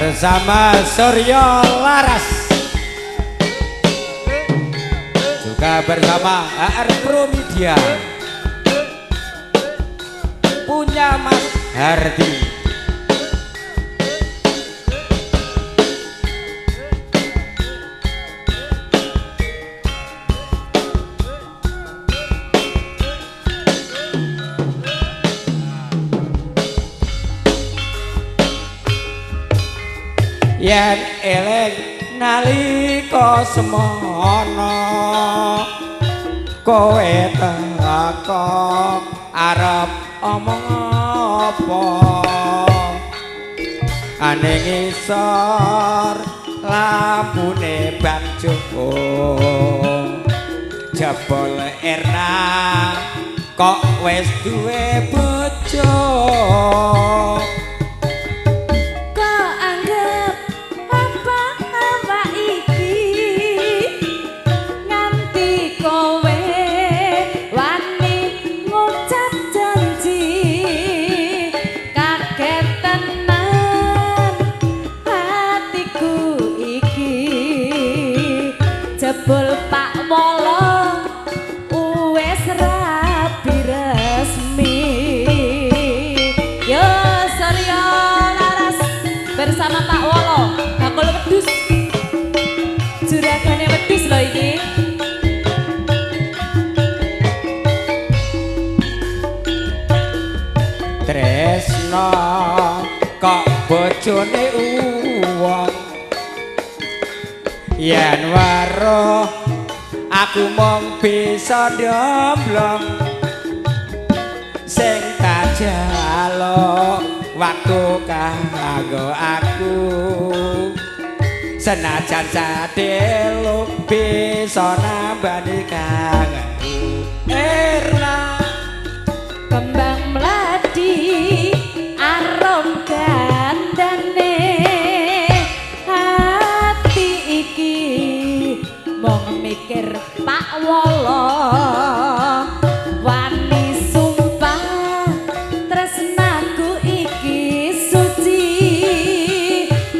Bersama Suryo Laras, juga bersama HR Pro Media, punya Mas Hardi. Yen eling nalika semono kowe teka arep omong apa, aning ngisor lampune bangjo jebol Erna kok wis duwe bojo. Jebul Pak Wolo wis rabi resmi. Yo Suryo Laras bersama Pak Wolo, bakul wedhus. Juragane wedhus lho iki. Tresno kok bojone uwong, yen weruh aku mung bisa ndomblong, sing tak jaluk waktu kanggo aku, senajan sadelo bisa nambani kangenku. Erna kembang mladi arum gandane hati iki mung mikir Pak Wolo, wani sumpah tresnaku iki suci,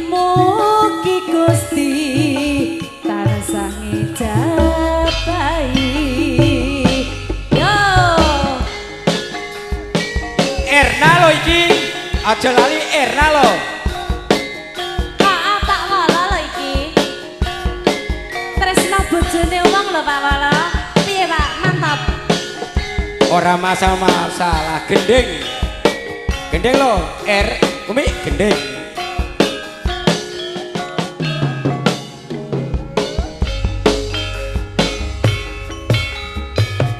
mugi Gusti tansah ngijabahi. Yo Erna lo iki, aja lali Erna lo. Pak Wolo lo iki. Tresno bojone wong lho Pak Wolo. Piye Pak? Mantap. Ora masalah gending. Gending lo, R umi gending.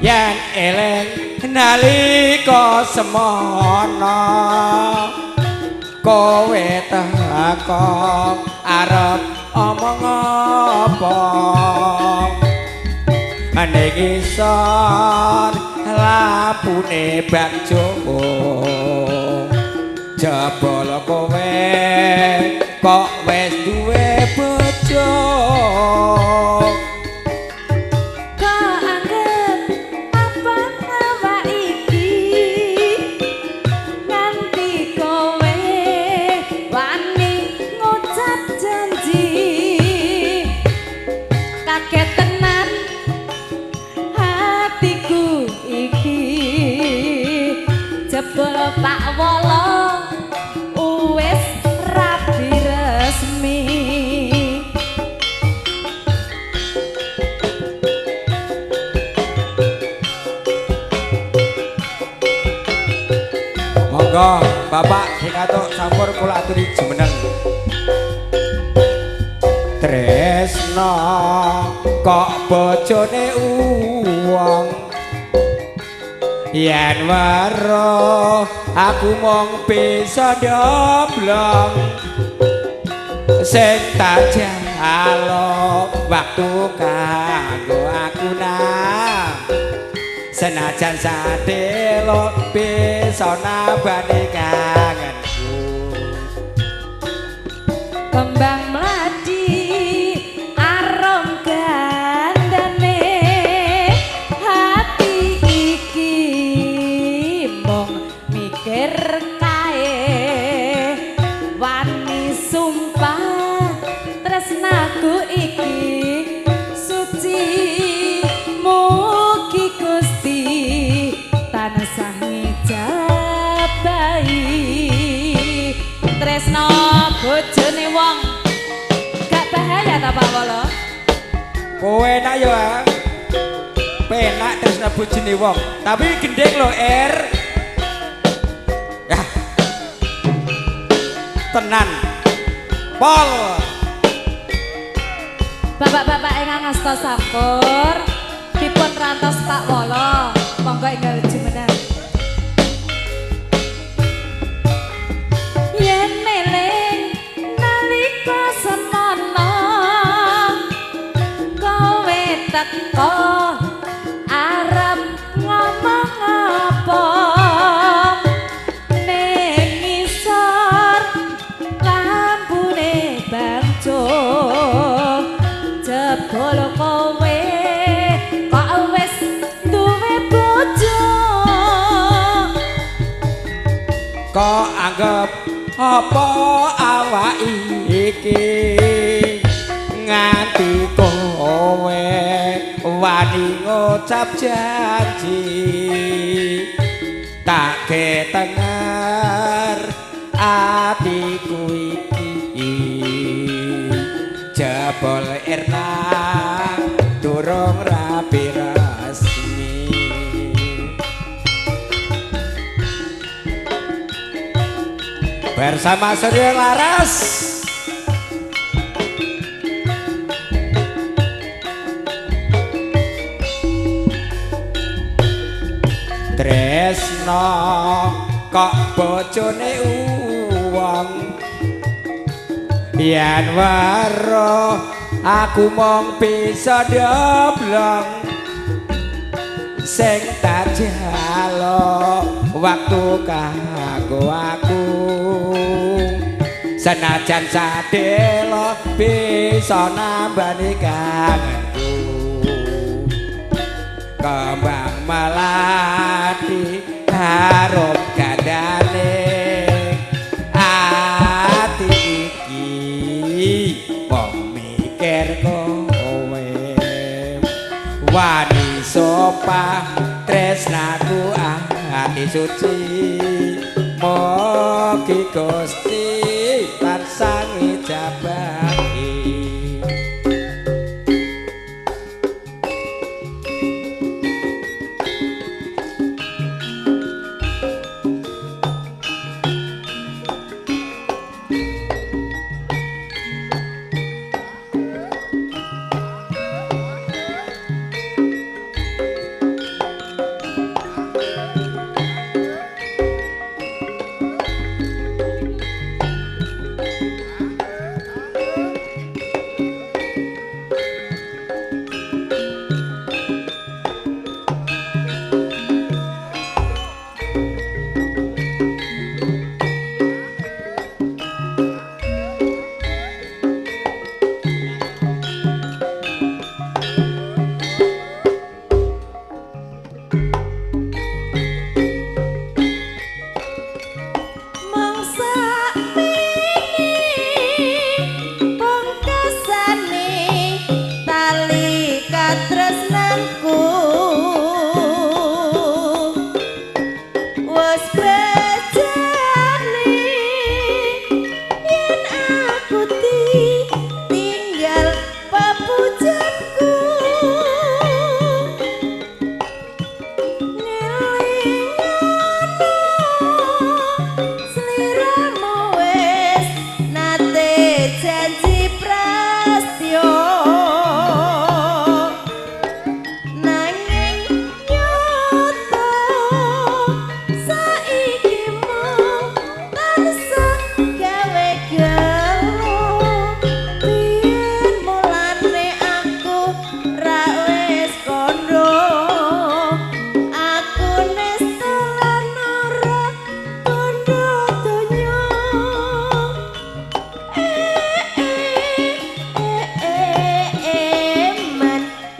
Yen eling nalika semono kowe teka arep omong apa, ning ngisor lampune bakjo jebol kowe kok wis duwe bojo. Jebul Pak Wolo wis rabi resmi. Monggo Bapak dikatuk sampur kula aturi jumeneng. Tresno kok bojone uwong, yen weruh aku mung bisa ndomblong, sing tak jaluk waktu kanggo aku nang, senajan sadelo bisa nambani kangenku. Kembang mladi arum gandane hati iki mung mikir kae, wani sumpah wong. Gak bahaya ta Pak Wolo? Kowe enak yo ah. Penak tresna bojone wong. Tapi gendeng lho R. Ya. Tenan. Pol. Bapak-bapak ingkang ngasta sampur dipun rantos Pak Wolo. Monggo enggal jumeneng. Yen eling nalika semono kowe teko arep ngomong apa ning ngisor lambune bangjo jebul kowe kok wis duwe bojo. Kok anggap apa awak iki nganti kowe wani ngucap janji tak ketenger atiku iki jebol Erna durung rapi resmi. Bersama Surya Laras. Tresno kok bojone wong yen weruh aku mung bisa ndoblong sing tak jaluk waktu kanggo aku senajan sadelo bisa nambani kangenku kembang melati harum gandane ati iki mung mikir kowe wani sopa tresnaku ati suci mugi Gusti tansah ngijabahi.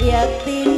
Yakti.